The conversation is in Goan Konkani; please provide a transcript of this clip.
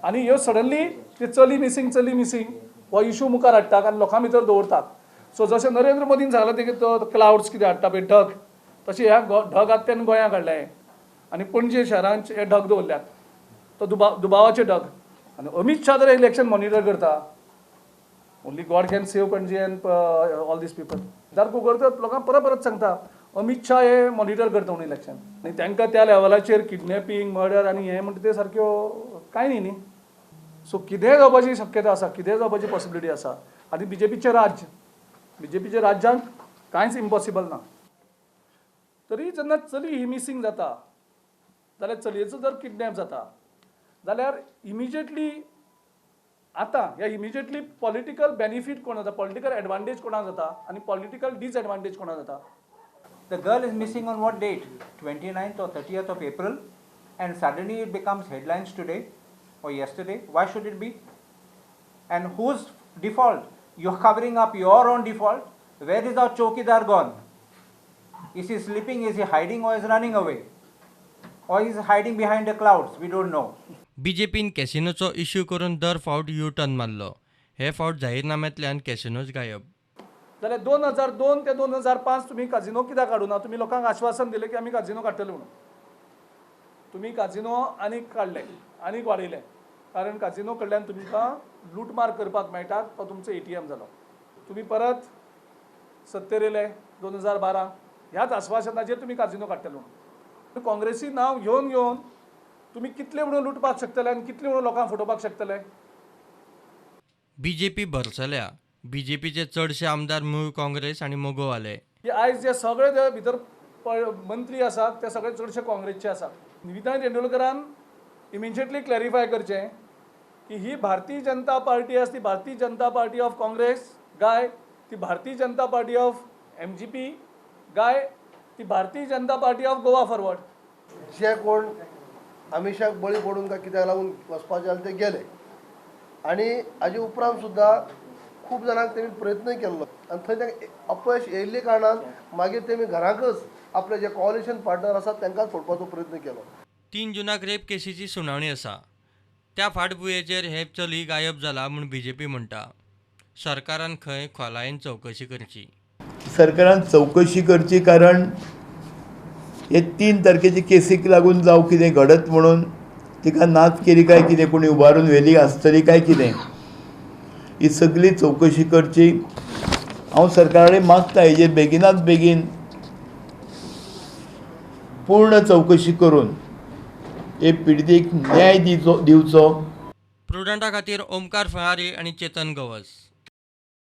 आनी ह्यो सडनली ते चली मिसींग, चली मिसींग हो इशू मुखार हाडटात आनी लोकां भितर दवरतात. सो जशें नरेंद्र मोदीन सांगलां ते तो क्लावड्स कितें हाडटा पळय ढग, तशें ह्या ढग आतां तेणें गोंयांत हाडले आनी पणजे शहरांत हे ढग दवरल्यात, तो दुबावाचे ढग. आनी अमीत शाह जर इलेक्शन मॉनिटर करता, only God can save Panaji and all these people. Siddharth Kunkalkar लोकांक परत परत सांगता अमीत शाह हे मॉनिटर करता म्हणून इलेक्शन. आनी तांकां त्या लेवलाचेर किडनॅपिंग, मर्डर आनी हें म्हणटा ते सारक्यो कांय न्ही न्ही. सो कितेंय जावपाची शक्यता आसा, कितेंय जावपाची पॉसिबिलिटी आसा. आनी बीजेपीचें राज्य, बीजेपीच्या राज्यांत कांयच इम्पॉसिबल ना. तरी जेन्ना चली ही मिसींग जाता जाल्यार, चलयेचो जर किडनॅप जाता जाल्यार इमिजिएटली आतां ह्या इमिजिएटली पॉलिटिकल बेनिफीट कोण जाता, पॉलिटिकल एडवांटेज कोणाक जाता आनी पॉलिटिकल डिसएडवांटेज कोणाक जाता? The girl is missing on what date? 29th or 30th of April, and suddenly it becomes headlines today or yesterday. Why should it be? And whose default? You're covering up your own default. Where is our chokidar gone? Is he sleeping? Is he hiding, or is running away? Or is he hiding behind the clouds? We don't know. बीजेपीन कॅसिनोचो इश्यू करून दर फावट यू टर्न मारलो. हे फावट जाहीरनाम्यांतल्यान कॅसिनोच गायब. जाल्यार 2002 ते 2005 तुमी काजिनो कित्याक काडूना? तुमी लोकांक आश्वासन दिलें की आमी काजिनो काडटले म्हणून. तुमी काजिनो आनीक काडले, आनीक वाडयले, कारण काजिनो कडल्यान तुमकां लुटमार करपाक मेळटा, तो तुमचो एटीएम जालो. तुमी परत सत्तेर येयले 2012, ह्याच आश्वासनाचेर तुमी काजिनो काडटले म्हणून. काँग्रेसी नांव घेवन घेवन तुमी कितले म्हणून लुटपाक शकतले आनी कितले म्हणून लोकांक फटोवपाक शकतले? बीजेपी भरसल्या. बीजेपीचे चडशे आमदार मूळ काँग्रेस आनी मगोवाले. की आयज जे सगळे जे भितर मंत्री आसात ते सगळे चडशे काँग्रेसचे आसात. निविता तेंडुलकरान इमिजिएटली क्लॅरिफाय करचें की ही भारतीय जनता पार्टी आसा ती भारतीय जनता पार्टी ऑफ काँग्रेस काय ती Bharatiya Janata party of MGP काय ती Bharatiya Janata party of Goa forward? जे कोण आमिशाक बळी पडून काय कित्याक लागून वचपाचे जाल्यार ते गेले आनी हाजे उपरांत सुद्दां खूब जाणांक तेमी प्रयत्न केल्लो आनी थंय तांकां अपयश येयल्ले कारणान मागीर तेमी घराकच आपले जे कॉलिशन पार्टनर आसात तांकांच फोडपाचो प्रयत्न केलो. 3 जुनाक रेप केसीची सुनावणी आसा. त्या फाटभुंयेचेर हे चली गायब जाला म्हूण बीजेपी म्हणटा. सरकारान खंय खोलायेन चवकशी करची. सरकारान चवकशी करची, कारण हे 3 तारखेचे केसीक लागून जावं कितें घडत म्हणून तिका नाच केली काय कितें, कोणी उबारून व्हेली आसतली काय कितें, ही सगळी चवकशी करची. हांव सरकारा कडेन मागता, हेजेर बेगिनात बेगीन पूर्ण चवकशी करून हे पिडितेक न्याय दिवचो दिवचो. प्रुडंटा खातीर ओमकार फळारी आनी चेतन गवस.